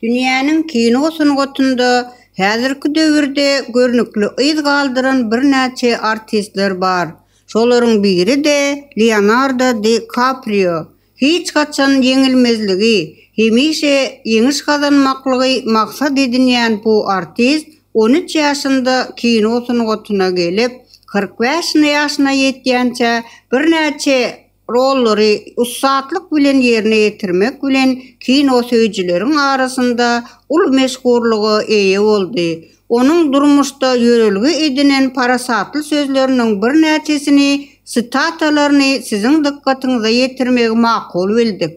Dünýäniň kino sungatynda häzirki döwürde görnükli yz galdyran birnäçe artistler bar. Şolaryň biri-de Leonardo Di Kaprio. Hiç haçan ýeňilmezligi, hemişe ýeňiş gazanmaklygy maksat edinýän bu artist 13 ýaşynda kino sungatyna gelip, 45 ýaşyna ýetýänçä birnäçe rollary ussatlyk bilen ýerine ýetirmek bilen kinosöýüjileriň arasynda uly meşhurlyga eýe boldy. Onuň durmuşda ýörelge edinen parasatly sözleriniň birnäçesini, sitatalaryny siziň dykgatyňyza ýetirmegi makul bildik.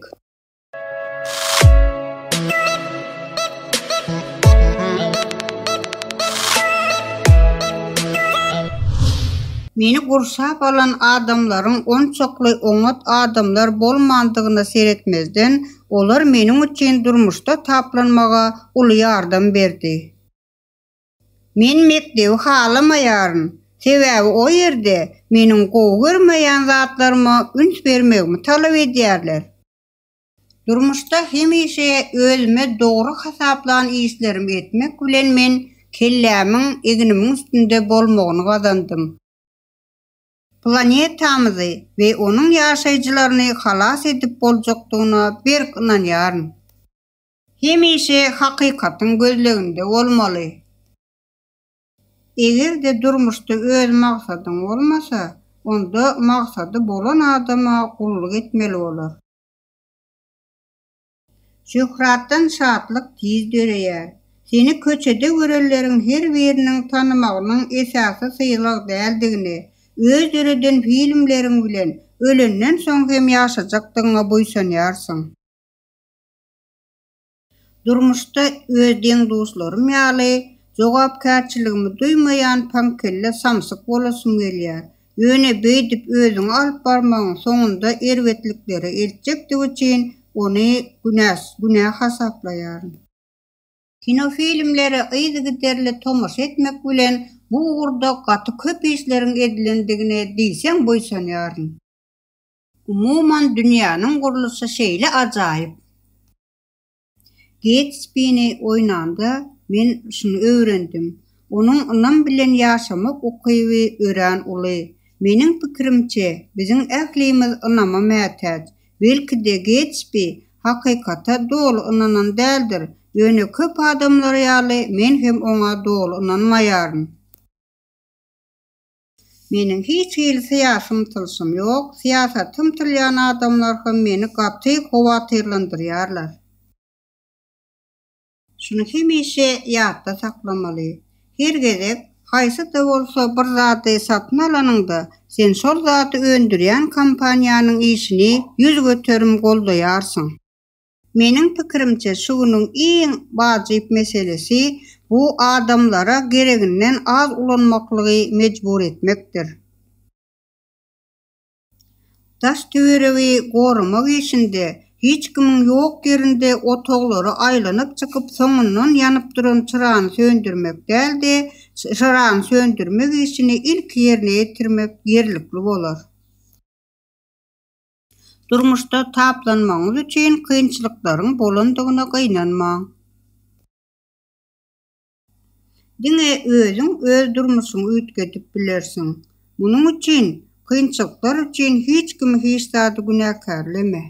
Meni gurşap alan adamlaryň onçakly oňat adamlar bolmandygyna seretmezden, olar meniň üçin durmuşda taplanmaga uly ýardam berdi. Men mekdebi halamaýaryn, sebäbi o ýerde meniň gowy görmeýän zatlaryma üns bermegimi talap edýärler. Durmuşda hemişe özüme dogry hasaplan işlerimi etmek bilen men kellämiň egnimiň üstünde bolmagyny gazandym. Planetamyzy we onuň ýaşaýjylaryny halas edip boljakdygyna berk ynanýaryn. Hemişe hakykatyň gözleginde bolmaly. Eger-de durmuşda öz maksadyň bolmasa, onda maksady bolan adama gulluk etmeli bolar. Şöhratdan şatlyk tiz döreýär. Seni köçede görenleriň her biriniň tanamagynyň esasy sylag däldigine, öz döreden filmleriň bilen ölenden soň hem ýaşajakdygyňa buýsanýarsyň. Durmuşda öz deň-duşlarym ýaly, jogapkärçiligimi duýmaýan paňkelle samsyk bolasym gelýär. Ýöne beýdip özüňi alyp barmagyň soňunda erbetliklere eltjekdigi üçin ony günä hasaplaýaryn. Kinofilmlere yzygiderli tomaşa etmek bilen bu ugurda gaty köp işleriň edilendigine diýseň buýsanýaryn. Umuman dünýäniň gurluşy şeýle ajaýyp. Getsbini oýnanda men şuny öwrendim, onuň ynam bilen ýaşamak ukyby örän uly. Meniň pikirimçe, biziň ählimiz ynama mätäç. Belki-de Getsbi hakykata doly ynanan däldir, ýöne köp adamlar ýaly men hem oňa doly ynanmaýaryn. Meniň hiç hili syýasy ymtylyşym ýok, syýasata ymtylýan adamlar hem meni gaty howatyrlandyrýarlar. Şuny hemişe ýatda saklamaly, her gezek haýsy-da bolsa bir zady satyn alanyňda, sen şol zady öndürýän kompaniýanyň işini 100% goldaýarsyň. Meniň pikirimçe şu günüň iň wajyp meselesi bu adamlara gereginden az ulanmaklygy mejbur etmekdir. Daş-töweregi goramak işinde hiç kimiň ýok ýerinde otaglary aýlanyp çykyp soňundan ýanyp duran çyrany söndürmek däl-de, çyrany söndürmek işini ilki ýerine ýetirmek ýerlikli bolar. Durmuşda taplanmagyňyz üçin kynçylyklaryň bolandygyna gynanmaň. Diňe özüň öz durmuşyňy üýtgedip bilersiň. Munuň üçin kynçylyklar üçin hiç kimi hiç zady günäkärleme.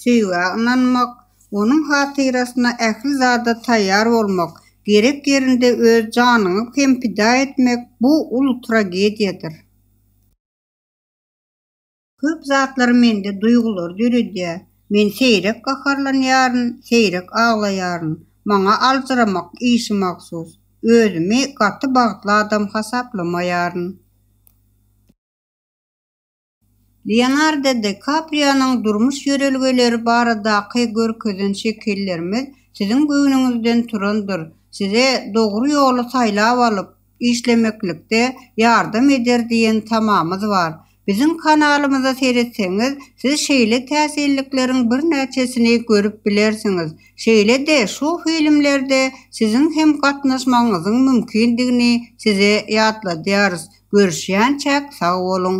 Söýgä ynanmak, onuň hatyrasyna ähli zada taýýar bolmak, gerek ýerinde öz janyňy hem pida etmek bu uly tragediýadyr. Köp zatlar mende duýgulary döredýär. Men seýrek gaharlanýaryn, seýrek aglaýaryn. Maňa aljyramak işi mahsus. Özümi gaty bagtly adam hasaplamaýaryn. Leonardo Di Kaprionyň durmuş ýörelgeleri baradaky görkezen şekillerimiz siziň göwnüňizden turandyr, size dogry ýoly saýlap alyp, işlemeklikde ýardam eder diýen tamamyz bar. Biziň kanalymyza seretseňiz, siz şeýle täsinlikleriň birnäçesini görüp bilersiňiz. Şeýle-de şu filmlerde siziň hem gatnaşmagyňyzyň mümkindigini size ýatladýarys. Görüşýänçäk sag boluň!